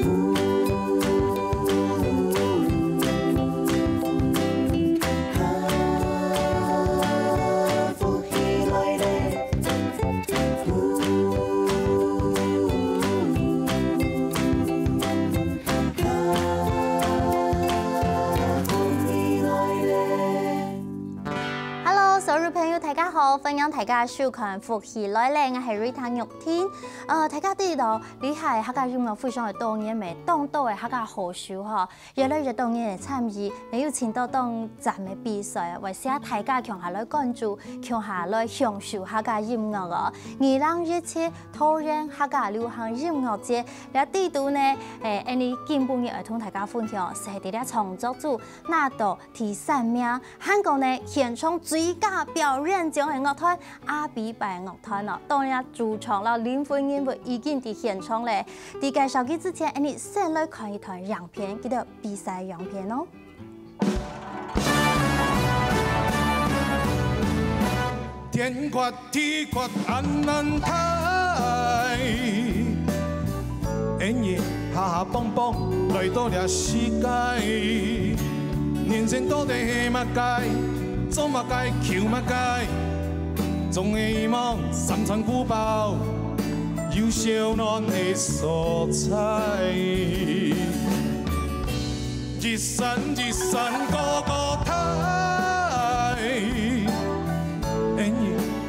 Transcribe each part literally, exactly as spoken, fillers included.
福氣來了。 Hello，所有朋友，大家好，歡迎大家收看《福氣來了》，𠊎係Rita玉婷。呃，大家知道，這下客家音樂非常个多元咩，當多个客家好手吼，越來越多人个參與，也有盡多當讚个比賽，為使大家共下來關注，共下來享受客家音樂哦。二零一七桃園客家流行音樂節，這底肚呢，誒，𠊎等今晡日愛同大家分享，係在這創作組拿到 第三名，還過呢，獻唱最佳表演獎个樂團阿比伯樂團哦，當然主唱摎靈魂人物已經在現場咧。在介紹佢之前，𠊎等先來看一段影片，佢等比賽影片哦。 天闊地闊恁難大，恩人下下幫幫來到這世界。人生到底係麼个？做麼个？求麼个？總係希望三餐溫飽，有燒暖个所在。 一山一山高高大，恩人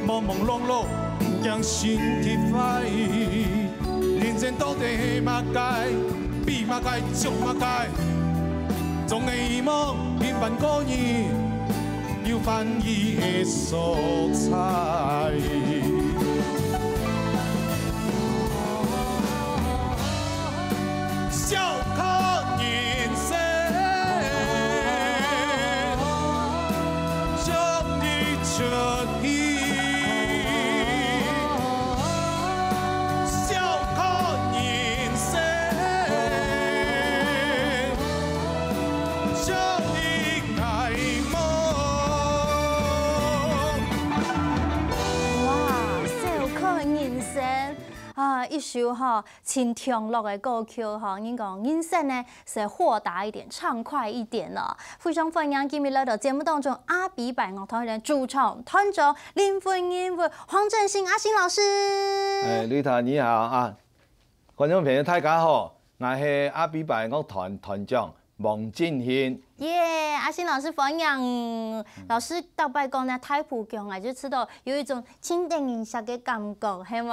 忙忙碌碌驚身體壞。人生到底係麼个？比麼个？做麼个？總係希望平凡過日， 有歡喜个所在。笑看人生，笑你出去。笑看人生， 笑你開夢。哇，笑看人生啊，一首吼，盡暢樂个歌曲吼，人講人生呢，係豁達一點，暢快一點哦。非常歡迎今日來到節目當中，阿比伯樂團个主唱、團長、靈魂人物黃振興阿興老師。哎，Rita你好啊， 觀眾朋友，大家好，𠊎係阿比伯樂團團長黃振興。耶，阿興老師歡迎。老師逐擺講呢，大埔腔啊，就知道有一種盡得人惜个感覺，係無？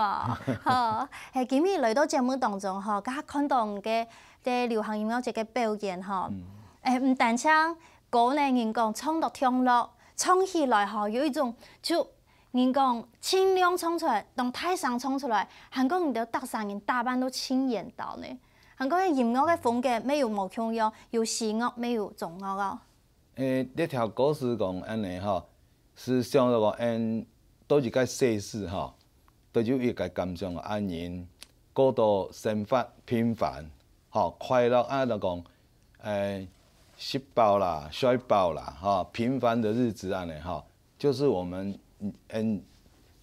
好，係今日來到節目當中吼，剛剛看到你个在流行音樂節个表演吼，嗯。誒，毋單淨歌呢，人講唱到暢樂，唱起來吼，有一種就 人講盡量唱出來，當大聲唱出來，還過你兜逐儕人打扮到盡緣投呢。還過音樂个風格乜有無共樣，有西樂乜有中樂哦。誒，這條歌詞講恁呢吼，係想到講，嗯，到一個歲數吼，都有一個感想啊，恁人過到生活平凡，吼，快樂啊，就講，誒，食飽啦，睡飽啦，吼，平凡的日子恁呢吼。 就是我們，嗯，嗯，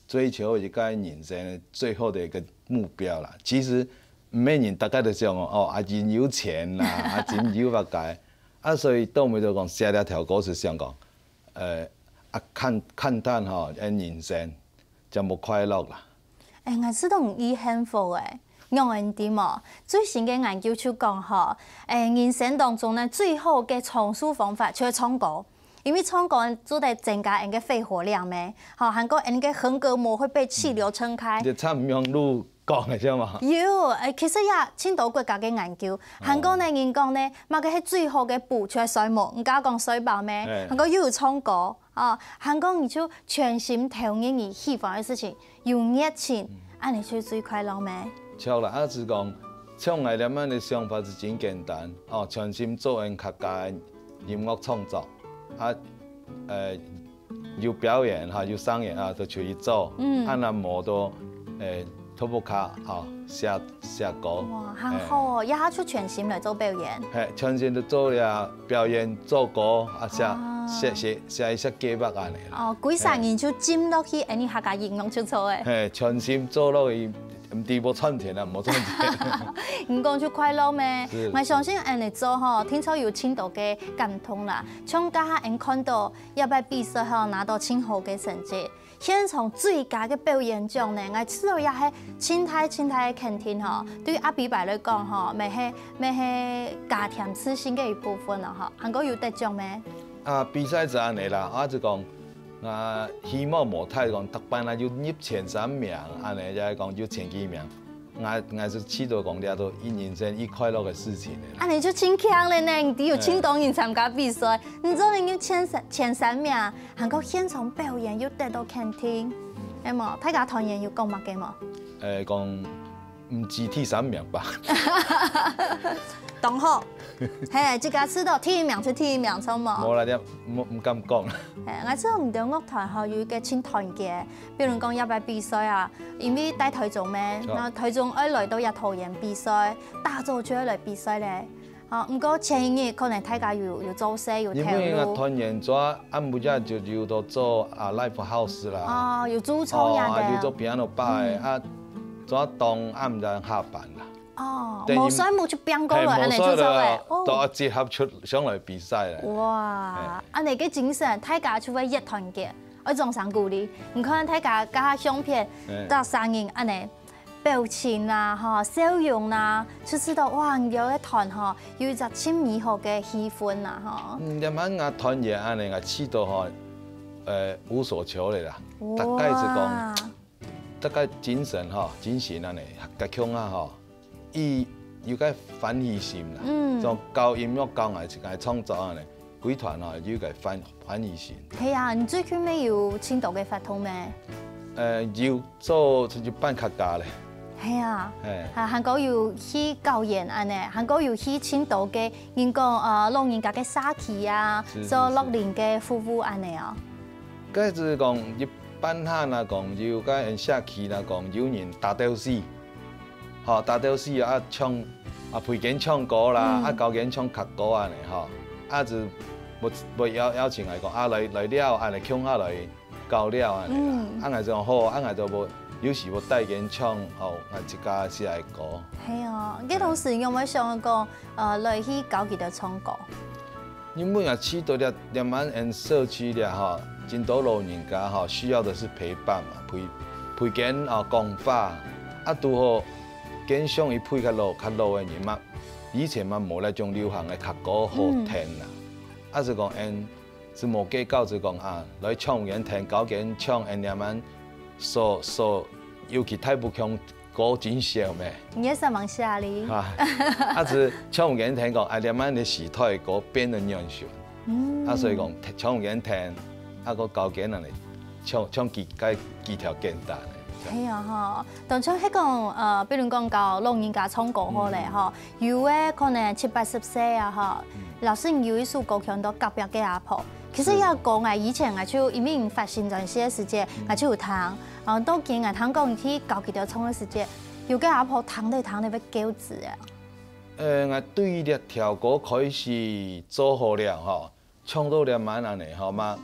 追求一個人生的最後的一個目標啦。其實，每人大概都想講，哦，啊，真有錢啦，啊，真有麼个。啊，所以到尾就講，寫這條歌詞想講，呃，啊，看，看淡吼，人生，就無快樂啦。 誒，𠊎試著你已幸福誒，仰會恁知無？最新个研究就講吼，誒，人生當中呢，最好个長壽方法就係唱歌，因為唱歌做得增加𠊎个肺活量咩，吼，還過𠊎个橫膈膜會被氣流撐開。你參詳路講个係嘛？有，誒，其實也盡多國家个研究，還過呢，人講呢，麼个係最好个補，就係睡目，你剛剛講睡飽咩？嘿。還過又有唱歌， 哦，還過你就全心投入你喜歡个事情，有熱情，恁呢就最快樂咩？著啦，啊，就講，像𠊎這樣个想法係真簡單，哦，全心做𠊎客家个音樂創作，啊，呃，有表演哈，有商演啊，就出去做，嗯。啊，若無就，呃， 讀冊啊，寫，寫歌。哇，還好哦，這下就全心來做表演。嘿，全心都做了表演、做歌啊，寫，啊。寫，寫，寫一些計畫恁呢啦。哦，歸儕人就浸落去，恁呢客家音樂就做誒。嘿，全心做落去，毋知無賺錢啊，無賺錢。你講就快樂咩？是𠊎相信恁樣做吼，聽說有盡多个感動啦。像剛剛恁看到一擺比賽吼，拿到盡好个成績，現場最佳个表演獎呢，𠊎知道也係盡大盡大个肯定吼。對於阿比伯來講吼，乜係乜係加添自信个一部分咯吼。還過有得獎咩？啊，比賽就恁樣啦，啊就講，啊希望無太講，逐擺啊有入前三名，恁樣也係講有前幾名。𠊎𠊎係試著講這都一人生一快樂个事情个啦。啊，你就盡強了呢！你有盡多人參加比賽，你做得入前三前三名，還過現場表演又得到肯定，係無？大家團員有講麼个無？誒，講毋止第三名吧。當好，嘿，自家試著第一名就第一名，著無？無啦，這毋毋敢講啦。嘿，𠊎知道你兜樂團吼有一個盡團結，比如講這擺比賽啊，因為在台中咩，哦然後台中愛來到這桃園比賽，打早就愛來比賽咧。吼，毋過前一日可能大家有有做事有投因為𠊎入，團員做暗晡夜就有到做啊live house啦，哦，有駐唱呀哦，啊有做个， piano bar个，啊做到當暗才下班啦。哦，等於無睡目就變過來，嘿，恁樣就做無睡了咧，，哦。都要集合出上來比賽了。哇，恁樣个精神，大家就會越團結，愛掌聲鼓勵。你看大家加下相片，嗯大三人恁樣表情啊，吼，笑容啊，就知道哇，你兜个團吼，有一隻盡美好个氣氛啊，吼。嗯，這滿啊團員恁樣啊，試著吼，呃，無所求了啦。大概係講，哇，大概精神吼，精神恁樣，較強啊吼，佢有個歡喜心啦。嗯像教音樂、教藝術、教創作恁樣，歸團吼有個歡歡喜心。係啊，你最近乜有盡多个活動咩？呃，有做出去辦客家咧，係啊，哎，啊，還過有去教演恁樣，還過有去盡多个，人講呃，老人家个社區啊，是是做樂齡个服務恁樣哦。該係講一般下啦講，有該社區啦講，有人打鬥敘，吼，打鬥敘啊唱啊陪佢唱歌啦，嗯啊教佢唱客歌恁樣吼，啊就無無邀邀請來講啊來來了，啊來共下來搞了恁樣啦。嗯啊𠊎就好，啊𠊎就無有時無帶佢唱，吼，𠊎自家寫个歌。係哦，該當時有無想講，呃，來去教佢兜唱歌？因為啊，試著這這滿个社區咧吼，真多老人家吼，需要的是陪伴嘛，陪陪佢啊講話，啊拄好佢想佢陪較老較老个人嘛，以前嘛無那種流行个客歌好聽啦，啊就講嗯，就無計較就講啊，來唱佢聽，教佢唱，嗯，這滿所所尤其大埔腔歌真少咩。你也是蠻寫哩。啊，啊，只唱毋見聽講，啊，這滿个時代歌變得恁樣，嗯啊，所以講唱毋見聽，啊，个教佢人唱唱幾个幾條簡單的。係啊吼，當初係講，呃，比如講教老人家唱歌好咧吼，有个可能七八十歲啊吼，老師你有一首歌唱到隔壁个阿婆，其實這歌𠊎以前𠊎就因為發新專輯个時節，𠊎就有聽，然後到今𠊎聽講去教佢兜唱个時節，有个阿婆聽咧聽咧會噭嘴啊。呃，𠊎對這條歌開始做好了吼，唱到這滿恁呢吼嘛，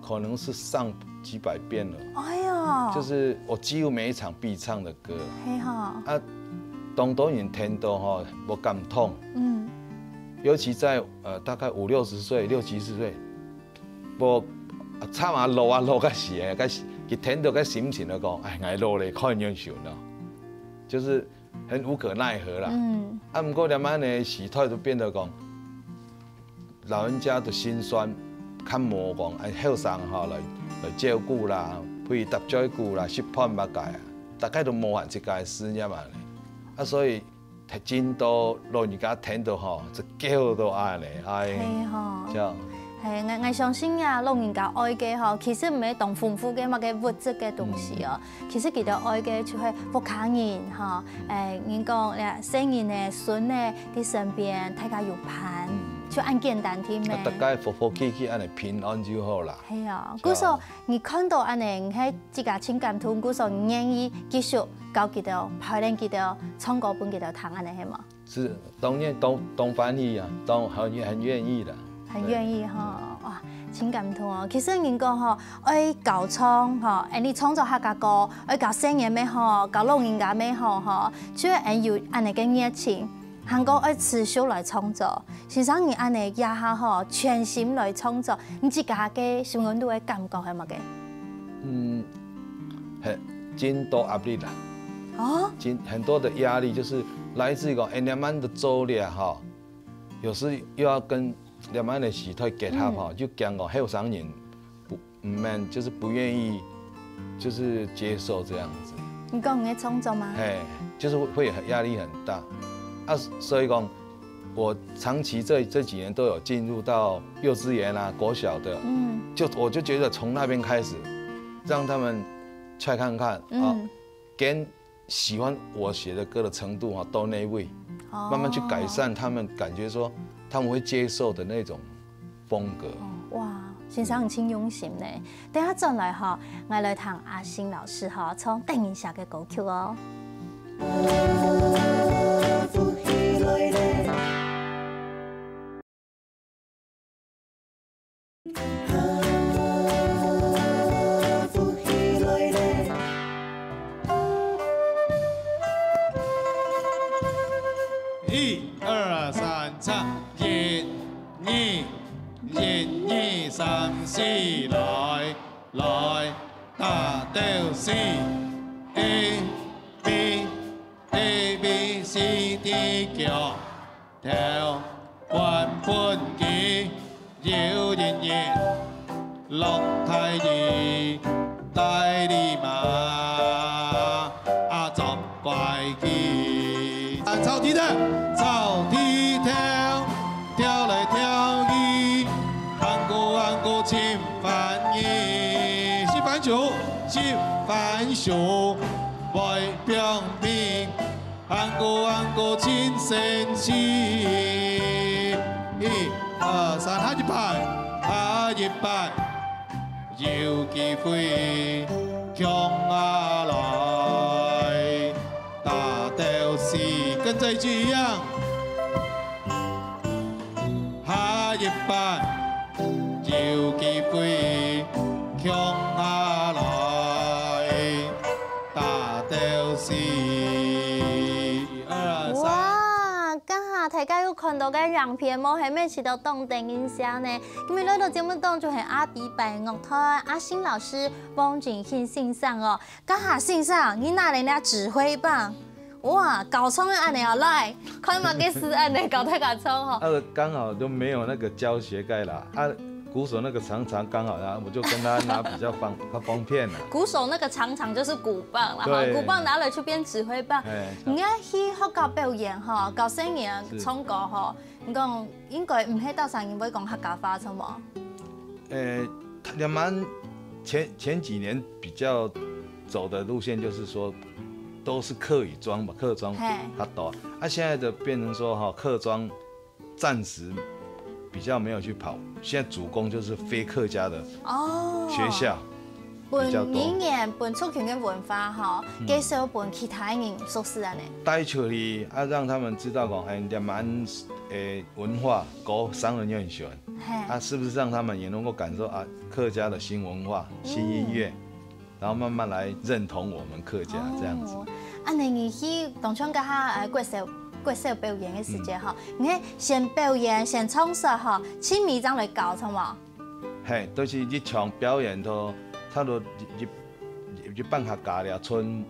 可能是上幾百遍了。哎呀，就是我幾乎每一場必唱的歌。係吼，啊，當多人聽到吼，無感動，嗯，尤其在呃大概五六十歲、六七十歲，無差啊老啊老个時，个時，佢聽到个心情就講，哎，𠊎老咧，看恁樣咯，就是很無可奈何啦。嗯，啊，毋過這滿呢時代都變到講，老人家的心酸，較無講，哎，後生吼來來照顧啦，陪搭照顧啦，食飯麼个啊，大概都無閒自家个事業啊呢。啊，所以真多老人家聽到吼，就噭到恁呢，哎，係吼。這樣。係，𠊎𠊎相信啊，老人家愛个吼，其實毋係當豐富个麼个物質个東西哦，其實佢兜愛个就係屋下人吼，誒，人講咧，細人仔、孫仔在身邊，大家有伴，就恁簡單定咩？啊，大家和和氣氣恁呢平安就好啦。係啊，故所你看到恁呢，你係自家盡感動，故所你願意繼續教佢兜，排練佢兜，唱歌分佢兜聽恁呢係無？是，當然當當歡喜啊，當很很願意的。很願意哈，哇！真感動哦。其實人講吼，愛教唱吼，恁樣創作客家歌，愛教細人乜好，教老人家乜好吼，就愛有恁樣个熱情。還過愛持續來創作，先生你恁樣這下吼，全心來創作，你自家个心肝肚个感覺係麼个？嗯，很真多壓力啦，哦，真很多的壓力就是來自於講，哎，慢慢的做了哈，有時又要跟慢慢的時代結合哈，就講講後生人不，嗯，就是不願意，就是接受這樣子。你講你个創作嗎？嘿，就是會很壓力很大啊，所以講，我長期這這幾年都有進入到幼稚園啊、國小的，嗯就我就覺得從那邊開始，讓他們 try 看看啊，嗯，跟喜歡我寫的歌的程度哈，到那位，慢慢去改善他們感覺說他們會接受的那種風格。哇，先生你真用心呢。等下轉來吼，𠊎來聽阿信老師吼，唱等一下个歌曲哦。一二三，唱！一二，一二三四，來來，打鬥四，A B A B C D腳，頭，關分佢， 有人影，落大雨，大禮物，啊，作怪佢。啊，草地頭，草地頭，跳來跳去，紅姑紅姑真煩人，食番薯，食番薯，會放屁。 紅姑紅姑真生趣。一二三，下一擺，下一擺，有機會，共下來，打鬥四，跟這一句一樣。下一擺，有機會，共下來，打鬥四。 二三。哇，這下大家有看到个影片無？係毋係試著當得人惜呢？今日來到節目當中係阿比伯樂團阿信老師、黃俊興先生哦。這下先生，你拿來這指揮棒，哇，搞衝个恁樣哦，來，看麼个事恁樣搞大家衝吼。啊，剛好都沒有那個教學蓋啦，啊，鼓手那個長長剛好，然後我就跟他拿比較方，他方便了。鼓手那個長長就是鼓棒啦，哈，對鼓棒拿了去變指揮棒。哎，你愛去學校表演哈，搞生年唱歌哈，你講應該毋係大部分人會講客家話，著無？呃，他們前前幾年比較走的路線就是說，都是客語莊嘛，客莊嘿較多。啊，現在的變成說哈，客莊暫時比較沒有去跑，現在主攻就是非客家的哦，學校。分比較多語言、分族群个文化哈，介紹分其他人熟識恁樣。帶出去啊，讓他們知道講，哎，兩岸誒文化，歌，商人又很喜歡，嘿，啊，是不是讓他們也能夠感受啊客家的新文化、新音樂，然後慢慢來認同我們客家這樣子。哦，啊，你你去當像該下呃國小國小表演个時節哈，你係先表演，先唱煞哈，盡尾正來教，著無？嘿，都是一場表演都差不多一一一半下加了，春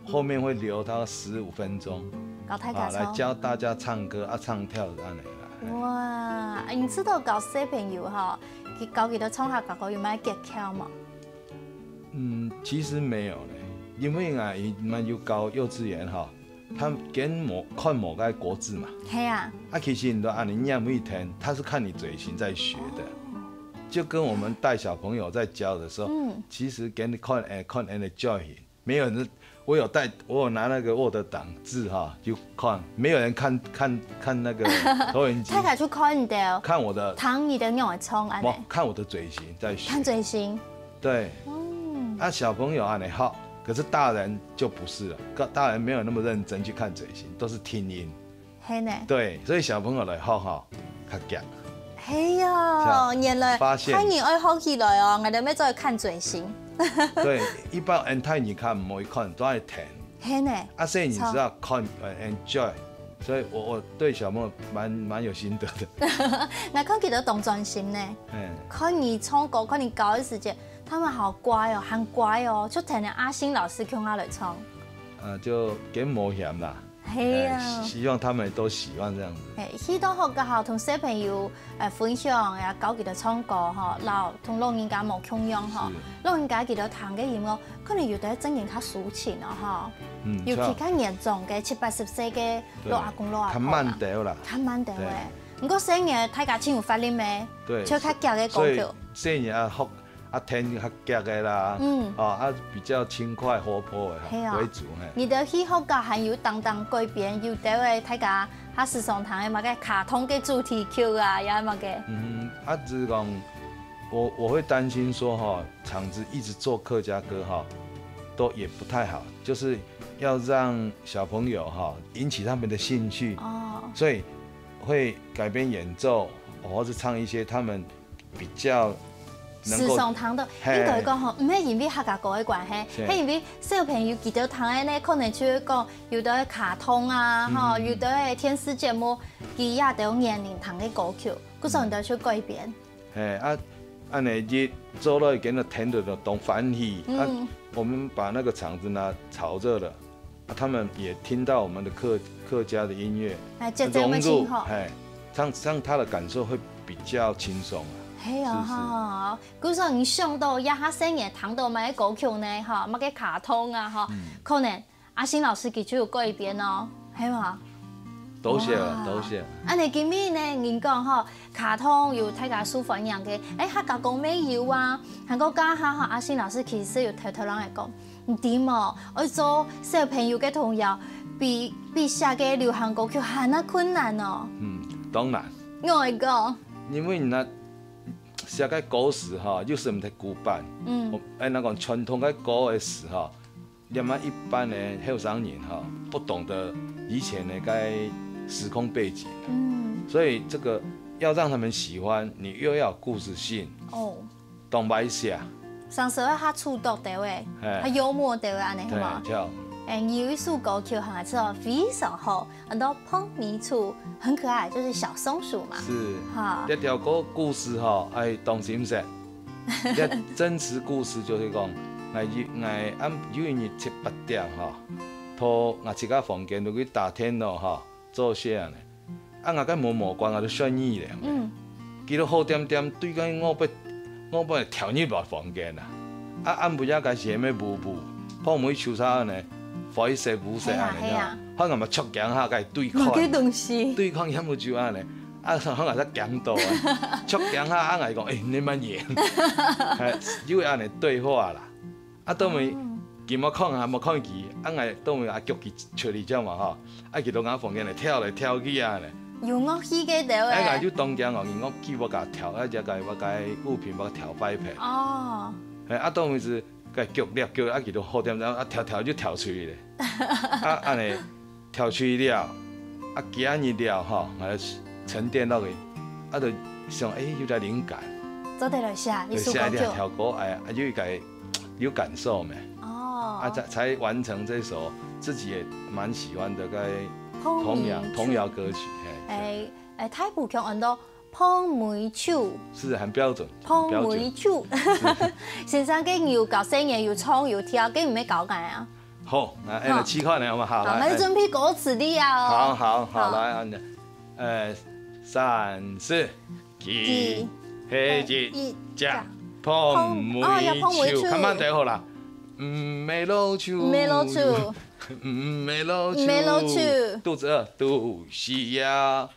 後面會留他十五分鐘搞大家啊，來唱。教大家唱歌啊，唱跳這樣的啦。哇，你知道搞小朋友哈，佢教佢兜唱客家歌有麼个訣竅無？嗯，其實沒有嘞，因為啊，佢們有教幼稚園哈，他們跟某看某个國字嘛，係啊，啊，其實你都按你念一天，他是看你嘴型在學的，就跟我們帶小朋友在教的時候，嗯其實給你看，哎，看 and joy，沒有人，我有帶，我有拿那個 Word 檔字哈，就看，沒有人看看看那個投影機大，家就看你兜，看我的，聽你兜仰會唱恁樣，我看我的嘴型在學，看嘴型。對，嗯，啊，小朋友啊，你好，可是大人就不是了，大人沒有那麼認真去看嘴型，都是聽音。係呢，對，所以小朋友來學哈，較遽。哎呀，原來發現大人愛學起來哦，𠊎兜愛做看嘴型。對，一般人大人較毋會看，都愛聽。係呢，啊，細人仔看，呃，enjoy，所以我我對小朋友蠻蠻有心得的。𠊎看佢兜當專心呢，嗯，看你唱歌，看你教的時間，他們好乖哦，很乖哦，就聽著阿信老師共下來唱。啊，就驚無嫌啦。 係啊。希望他們都喜歡這樣子。係，去到學校吼，同小朋友呃分享呀，教佢兜唱歌吼，摎同老人家無共樣吼。老人家佢兜聽个音樂，可能有兜正經較抒情哦吼。嗯，尤其較年長个七八十歲个老阿公老阿婆啦，較慢兜啦，較慢兜誒。毋過細人大家盡有活力咩？對，就較遽个歌曲。所以細人啊學 啊，聽較遽个啦，嗯，哦，啊，比較輕快活潑的為主，嘿。你兜去學校還有當當改變，有兜个大家較時常聽个麼个卡通个主題曲啊，也麼个。嗯，啊，只是講，我我會擔心說哈，場子一直做客家歌哈，都也不太好，就是要讓小朋友哈引起他們的興趣，哦，所以會改變演奏，或是唱一些他們 比較能夠時常聽到，嘿，應該講吼，毋係因為客家歌个關係，係因為小朋友佢兜聽个呢，可能就係講有兜个卡通啊，吼，有兜个電視節目，佢也兜年齡聽个歌曲，故所你兜去改變。嘿，啊，恁呢一做落去，佢兜聽到就當歡喜，啊，我們把那個場子呢炒熱了， 啊，他們也聽到我們的客客家的音樂，哎，這這融入，嘿，這樣這樣他的感受會比較輕鬆啊。係啊，是是。吼，故所你想到這下細人聽到麼个歌曲呢，吼，麼个卡通啊，吼，可能阿信老師佢就有改變哦，係無？多謝了，多謝。恁呢今日呢，人講吼，卡通有大家受歡迎个，哎，客家歌乜有啊，還過這下吼，阿信老師其實有偷偷仔來講， 你知無？愛做小朋友个童謠，比比寫个流行歌曲還較困難哦。嗯，當然。𠊎講，因為你那寫个歌詞哈，又係毋得古板，嗯，哎，那種傳統个歌个詞哈，那麼一般的後生人哈，不懂得以前的該時空背景，嗯，所以這個要讓他們喜歡，你又要有故事性。哦。 當歹寫。常常會較粗俗兜仔，嘿，較幽默兜仔恁呢，係無？對，對。哎，你有一首歌曲哈，係非常好，安到膨尾鼠，很可愛，就是小松鼠嘛。是。哈。這條歌故事吼，哎，當真實。這真實故事就是講，𠊎有，𠊎暗有一日七八點吼，到𠊎自家房間就去打電腦吼， 做事恁呢。啊，𠊎个摸摸關，𠊎就睡意咧。嗯。佢就好恬恬對該外背，外背跳入來房間啊。啊，暗晡夜該時乜霧霧，膨尾鼠儕恁呢，飛色舞色恁呢，係啊，係啊。好，𠊎嘛著驚下，該對看。麼个東西？對看，要麼就恁呢。啊，好，𠊎才驚到啊。著驚下，啊，𠊎講，欸，你慢點。欸，因為恁呢對話啦。 啊，到尾，哦，佢無看啊，無看佢，啊，𠊎到尾啊，逐佢出去隻嘛吼，啊，佢到𠊎房間來跳來跳去啊呢。有樂器个兜仔。啊，𠊎就當驚哦，佢樂器無共跳，啊，只个無共物品無共跳壞忒。哦。嘿，啊，到尾係共逐逐逐，啊，佢就好恬恬，啊，跳跳就跳出去咧。啊，恁呢， 跳出去了，啊，幾下日了吼，𠊎就沉澱落去，啊，就想，欸，有點靈感，做得來寫一首歌曲。就寫一條歌，哎，啊，有一個有感受咩？哦。啊，才才完成這首自己也蠻喜歡的該童謠，膨尾鼠。童謠歌曲，嘿。哎，哎，大埔腔安到膨尾鼠。是，很標準，很標準。膨尾鼠。是。先生，該你有教細人有唱有跳，該毋係教𠊎啊？ 好，那恁呢試看呢，好無？好，好，來，來，準備歌詞了哦。好，好，好，好。來，恁呢，呃，三、四，佢，佢，係一隻膨尾鼠，哦，要膨尾鼠。較慢兜好啦。毋係老鼠，毋係老鼠，毋係老鼠，毋係老鼠。肚子餓，肚屎枵，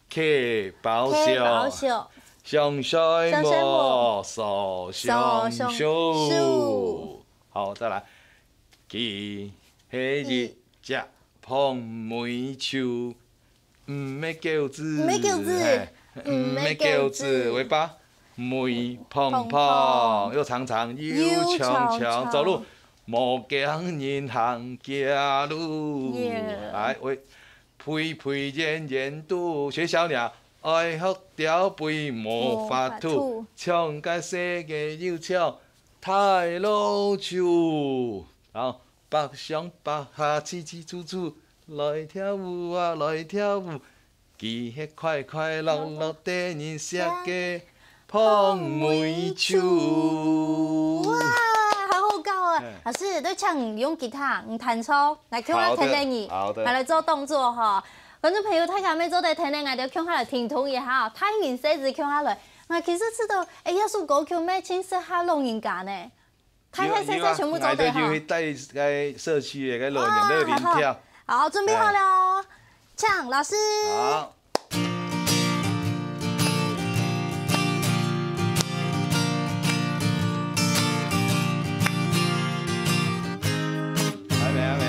乞飽枵，乞飽枵，想睡目，想睡目，鎖上鎖上鎖。鎖。好，再來。 佢係一隻膨尾鼠，毋係狗子，毋係狗子，嘿，毋係狗子，毋係狗子。尾巴尾膨膨，又長長又長長，又長長，走路無驚人行街路。耶。來，喂，肥肥圓圓肚，學小鳥，愛學調配無法度，無法度。唱甲世界又唱大老粗。好，百上百下，起起伏伏，來跳舞啊，來跳舞。佢係快快樂樂得人惜个 碰梅樹。哇，好好搞啊！哎。老師，都請你用吉他，你彈奏，來共下好的，聽聽你，好的。來，來做動作哈。觀眾朋友，大家乜做得聽聽，𠊎兜共下來聽聽一下哦，大人細子共下來。𠊎其實知道，哎，這首歌曲乜盡適合老人家呢。 大大細細全部做得哈。有啊，有啊，𠊎兜有去帶該社區个該老人，哦，該鄰舍。好，好，準備好了哦。哎。唱，老師。好。還沒，還沒。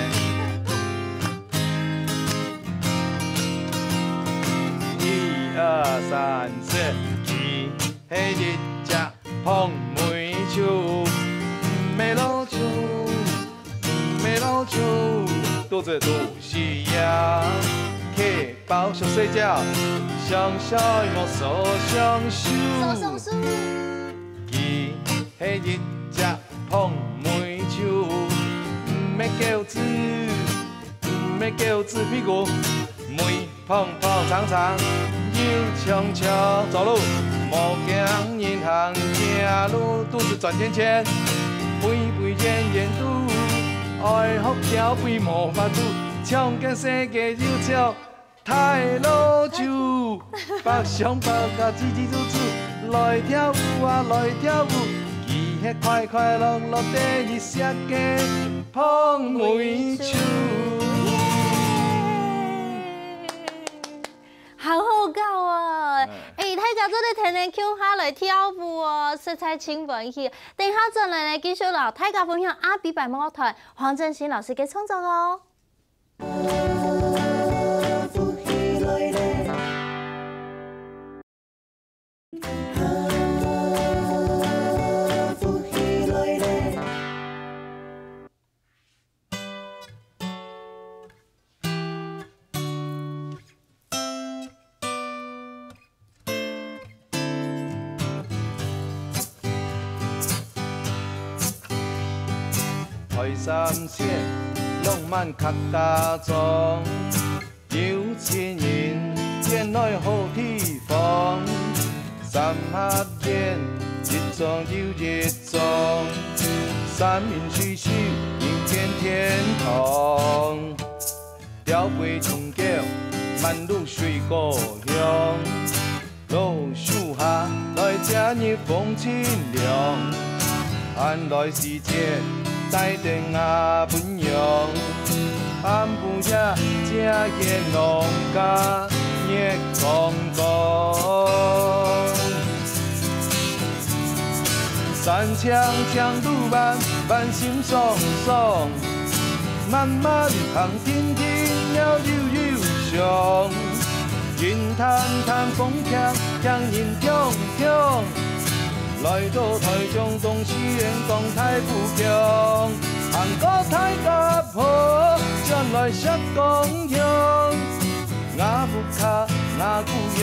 一二三四，一。 係一隻碰梅樹，毋係老樹，毋係老樹，肚子肚屎呀，佢包上細隻，上細莫手上手。手上手。佢係一隻碰梅樹，毋係狗子，毋係狗子屁股，梅 碰碰撞撞，又衝衝，走路無驚人行，行路肚屎轉圈圈，飛飛遠遠都愛學調配無法度，唱甲世界又唱大老粗，百上百下，起起伏伏，來跳舞啊，來跳舞，佢係快快樂樂得人惜个碰梅樹。 好好搞哦！哎。哎，大家做得跈等共下來跳舞哦，實在真歡喜。等下轉來呢，繼續摎大家分享阿比白樂團黃振興老師个創作哦。 台三線，浪漫客家庄，有情人，戀愛好地方。三合院，一樁又一樁，山明水秀，人間天堂。 鳥飛蟲叫，滿路水果香。老樹下，來遮日風清涼。寒來時節，帶等阿餔娘。暗晡夜，食煙籠架，月光光。 山青青路漫，滿心爽爽。慢慢行，停停，鳥悠悠翔。雲淡淡，風輕輕，人暢暢。來到台中東勢園，講大埔腔。行過大甲埔，轉來石岡鄉。吾屋下，吾故鄉，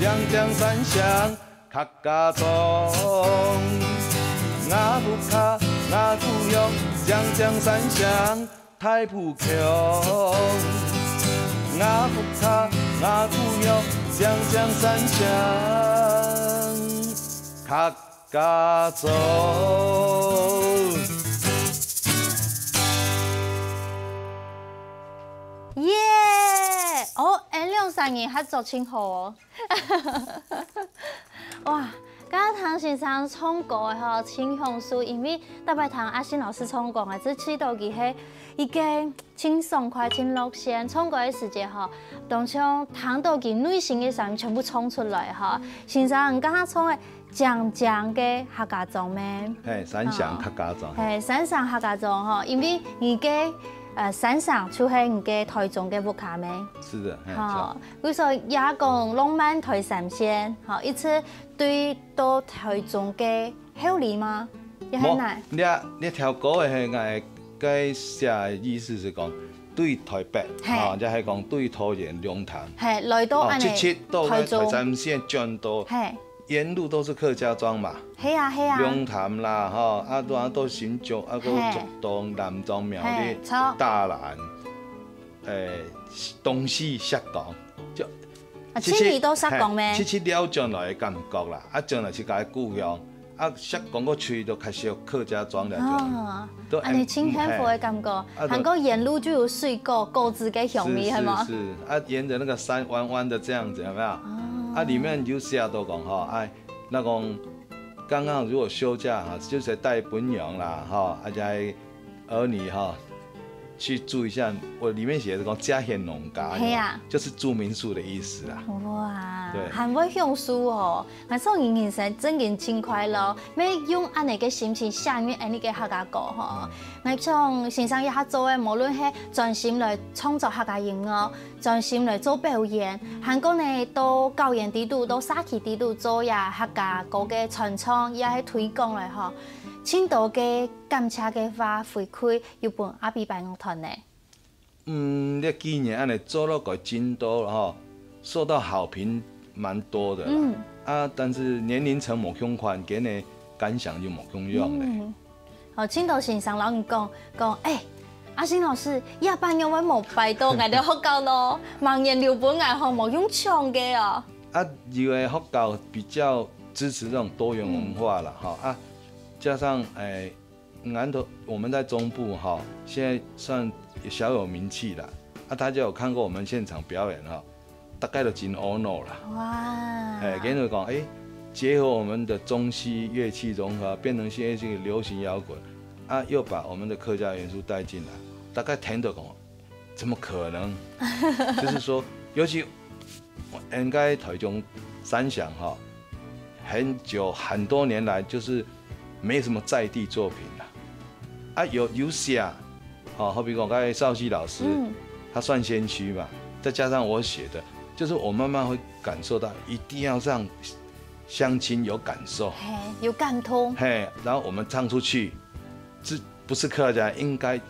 靚靚山城。 客家庄。吾屋下，吾故鄉，靚靚山城大埔腔。吾屋下，吾故鄉，靚靚山城客家庄。耶！哦，𠊎兩儕人合作真好哦。 哇，剛剛聽先生唱歌个吼，真享受，因為逐擺聽阿信老師唱歌啊，只試著佢係一個真爽快、真樂線。唱歌个時節吼，當像聽著佢內心个聲音全部唱出來吼。先生，你剛剛唱个靚靚个客家庄咩？嘿，山城客家庄。嘿，山城客家庄吼，因為你个，呃，山城就係你个台中个屋下咩？是的，嘿，吼， 比如說，也講浪漫台三線，吼，一直對到台中个后里嗎？也很難。無，這，這條歌个係𠊎个寫个意思是講，對台北，嘿。啊，也係講對桃園龍潭，嘿，來到恁呢，哦，直直到台中。台山線轉到，嘿。沿路都是客家庄嘛，係啊，係啊。龍潭啦，吼，啊，然後到新竹，啊，到嘿。竹東、南庄、苗栗、嘿，著。大蘭，誒，東勢、石岡，就啊，其實，盡尾都石岡咩？嘿，直直了轉來个感覺啦，啊，轉來自家个故鄉。 啊，石岡過去都較少客家庄了，哦，就，都恁呢盡幸福个感覺。啊，對。還過沿路就有水果、果子个香味，是，係嗎？是，是。啊，沿著那個山彎彎的這樣子，有沒有？哦。啊，裡面有寫到講吼，哎，那講剛剛如果休假哈，就是帶餔娘啦，哈，啊，在 兒女哈，去住一下，我裡面寫的講家賢農家，係啊。就是住民宿的意思啦。哇，對。還會享受哦。𠊎想你人生真經盡快樂，愛用恁呢个心情寫入恁呢个客家歌吼。嗯。𠊎想先生這下做个，無論係專心來創作客家音樂，專心來做表演，還過呢，到校園底肚、到社區底肚做這客家歌个傳唱，也係推廣來吼。盡多个 感謝个話回饋有分阿比白樂團呢？嗯，這幾年恁呢做落个進度吼，受到好評蠻多的啦。嗯。啊，但是年齡層無相款，給人的感想就無相樣咧。嗯。哦，盡多先生摎你講，講，欸，阿信老師，這擺仰會無排到𠊎兜學校咯？明年留分𠊎吼，無用搶个哦。啊，有的學校比較支持這種多元文化啦，嗯。吼，啊，加上，欸， 南投，我們在中部哈，現在算小有名氣啦。啊，大家有看過我們現場表演哈，大概都真ono啦。哇！哎，跟你講，哎，結合我們的中西樂器融合，變成現在這個流行搖滾，啊，又把我們的客家元素帶進來，大家聽得懂，怎麼可能？就是說，尤其應該台中三峽哈，很久很多年來就是沒什麼在地作品了。啊，有，有寫，哦，好比講剛才邵希老師，嗯。他算先驅嘛，再加上我寫的，就是我慢慢會感受到一定要讓鄉親有感受。嘿，有感動。嘿，然後我們唱出去，這不是客家，應該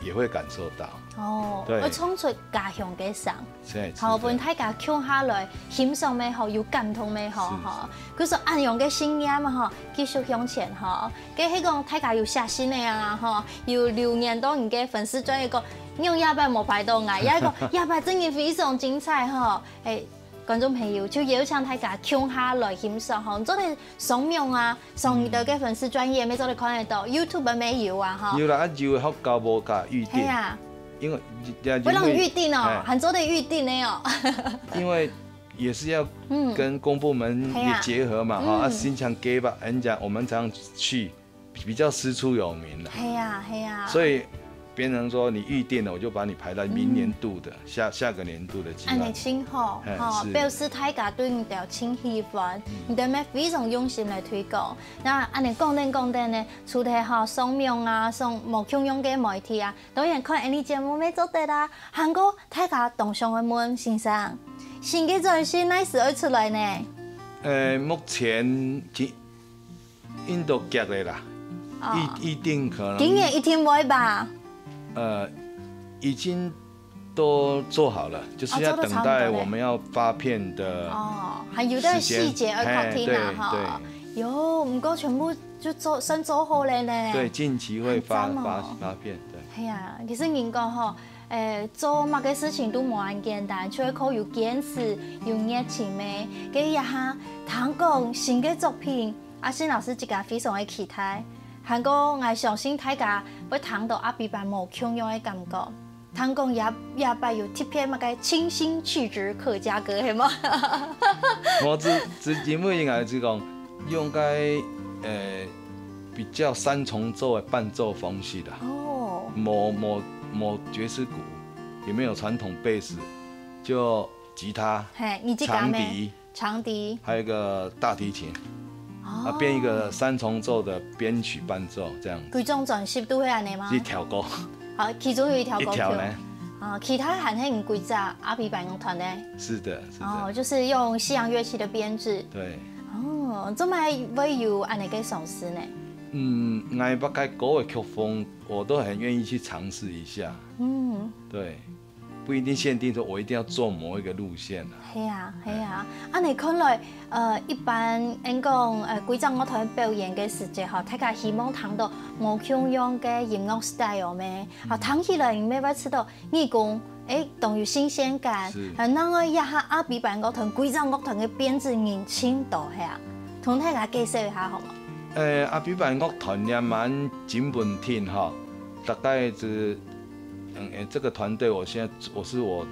也會感受到。哦，對。會唱出家鄉个聲。是，好，是的。分大家共下來欣賞乜好，有感動乜好，是，吼。是。故所恁樣个信念嘛，吼，繼續向前，吼。該係講大家有寫信个啊，吼，有留言到你个粉絲專頁講，仰這擺無排到𠊎，也係講這擺真个非常精彩，吼。哎， 觀眾朋友，就邀請大家共下來欣賞吼，做得上網啊，上你兜个粉絲專頁乜做得看得到，YouTube乜有啊吼。有啦，啊，有个學校無甲預定。係啊。因為，也，也會讓你預定哦，嘿。還做得預定的哦。因為也是要嗯。跟公部門也結合嘛，係啊。哈，啊，嗯。新強給吧，人家我們常去 比較師出有名啦。係啊，係啊。所以變成說你預定了，我就把你排在明年度的，嗯。下，下個年度的計劃。恁呢真好，嘿，吼，是。表示大家對你兜真喜歡，嗯。你兜乜非常用心來推廣。那恁呢講等講等呢，除忒吼上網啊，上無共樣个媒體啊，當然看𠊎俚節目乜做得啊。還過大家當想愛問先生，新个專輯哪時愛出來呢？呃，目前其 印度劇的啦，哦。預，預定可能今年一定會吧？呃，已經都做好了，就是要等待我們要發片的時間。哦，做得上班的咧。哦，還有點細節要確定啊，嘿，對，吼。對。有，毋過全部就做，算做好了呢。對，近期會發，很讚哦。發，發片，對。係啊，其實人講吼，誒，做麼个事情都無恁簡單，就係靠有堅持、有熱情咩。該這下聽講新个作品， 阿信老師自家非常个期待，還過𠊎相信大家會聽到阿比伯無共樣个感覺。聽講這，這擺有特別麼个清新氣質客家歌，係無？我只，只因為應該是講用該，呃，比較三重奏的伴奏方式啦。哦。無，無，無爵士鼓，也沒有傳統貝斯，就吉他、嘿，你自家咩？長笛， 長笛。還有一個大提琴，哦。啊，變一個三重奏的編曲伴奏這樣子。規張專輯都會恁呢嗎？一條歌。好，其中有一條歌曲。一條呢？哦，其他還係你歸隻阿比伯樂團呢？是的，是的。哦，就是用西洋樂器的編制。對。哦，做麼會有恁呢个嘗試呢？嗯，𠊎捌个歌个曲風，我都很願意去嘗試一下。嗯，對，不一定限定說我一定要做某一個路線啊。係啊，係啊。恁樣看來，呃，一般人講，呃，歸隻樂團表演个時節吼，大家希望聽到無共樣个音樂style咩？啊，聽起來你乜會知道 耳公，誒，當有新鮮感。係。還另外一下阿比牌樂團，歸隻樂團个編制人盡多係啊，同大家介紹一下好無？誒，阿比牌樂團也蠻緊穩定哈，大概是，嗯，誒，這個團隊我現在，我是我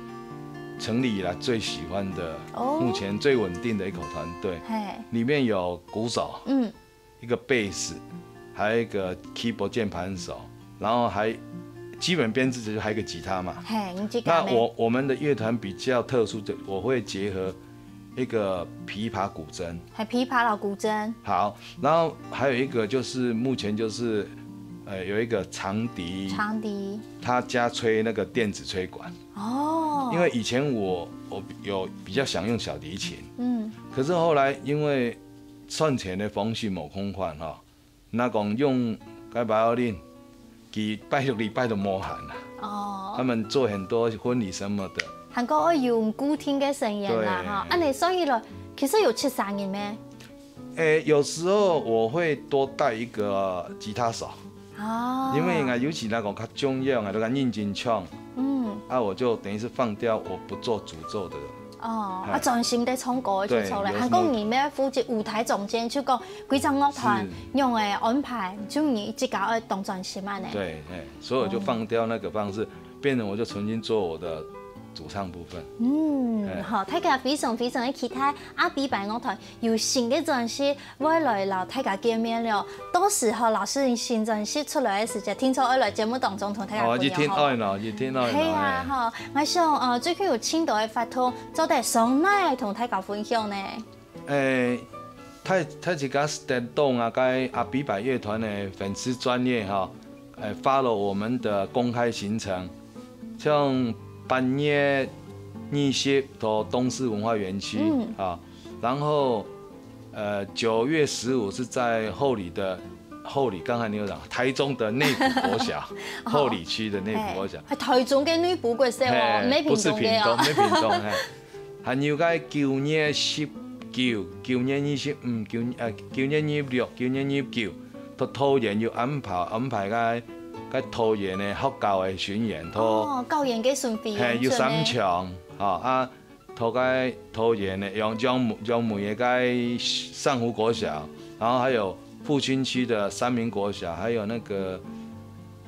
成立以來最喜歡的，哦。目前最穩定的一口團隊。嘿。裡面有鼓手，嗯。 一個貝斯，還有一個keyboard鍵盤手，然後還基本編制就還有一個吉他嘛。嘿，你吉他咩？那我，我們的樂團比較特殊的，我會結合一個琵琶古箏。還琵琶摎古箏。好，然後還有一個就是目前就是，呃，有一個長笛，長笛。他加吹那個電子吹管。哦。因為以前我，我有比較想用小提琴，嗯。可是後來因為 賺錢个方式無共款吼。若講用該violin，佢拜六禮拜都無閒啊。哦。他們做很多婚禮什麼的。還過愛用固定个成員啦，對。吼，恁樣算起來，其實有七十人咩？誒，有時候我會多帶一個吉他手，哦。因為啊，尤其那種較重要啊，都較認真唱，嗯。啊，我就等於是放掉我不做主奏的 哦，嘿。啊，專心在唱歌就著了。對，有什麼還講你乜負責舞台總監，就講歸隻樂團，是。樣个安排，就你自家愛當專心恁樣。對，嘿，所以我就放掉那個方式，哦。變成我就重新做我的主唱部分。嗯，嘿。好，大家非常非常个期待阿比牌樂團有新个專輯，會來摎大家見面了。到時候老師你新專輯出來个時節，聽說愛來節目當中同大家哦，分享，一定愛咯，好無？一定愛咯，係啊，嘿。吼，𠊎想，呃，最近有盡多个活動， 做得上來同大家分享呢？誒，大，大自家知得到啊，該阿比牌樂團个粉絲專頁吼，誒，follow我們的公開行程，像八月二十到東勢文化園區，嗯。啊，然後，呃，九月十五是在后里的，后里，剛才你有講，台中的內埔國小，哦。后里區的內埔國小。誒，台中个內埔國小哦，嘿，毋係屏東个哦。毋係屏東，毋係屏東，嘿。 還有个九月十九、九月二十五、九，呃，九月二十六、九月二十九，到桃園有安排，安排个，个桃園个學校个巡演，到，哦，校園个巡迴演出呢。嘿，有三場，吼，啊，到个桃園个楊，楊梅，楊梅个該上湖國小，然後還有復興區的三民國小，還有那個，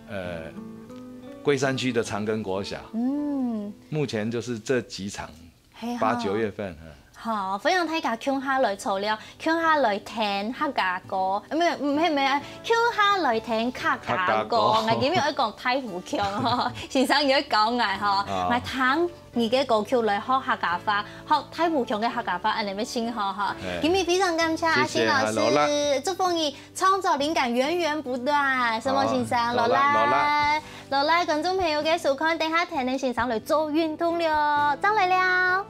呃，龜山區的長庚國小。嗯。目前就是這幾場。 係啊。八九月份，嗯。好，歡迎大家共下來坐尞，共下來聽客家歌，呃，毋係，毋係，毋係，共下來聽客家歌。客家歌。𠊎今日愛講大埔腔吼，先生又愛教𠊎吼，啊。𠊎聽你个歌曲來學客家話，學大埔腔个客家話，恁樣會盡好吼。嘿。今日非常感謝阿信老師，謝謝，勞力。祝福你 創作靈感源源不斷，承蒙先生，好，勞力，勞力。勞力，勞力，觀眾朋友个收看，等下跈等先生來做運動了，正來尞。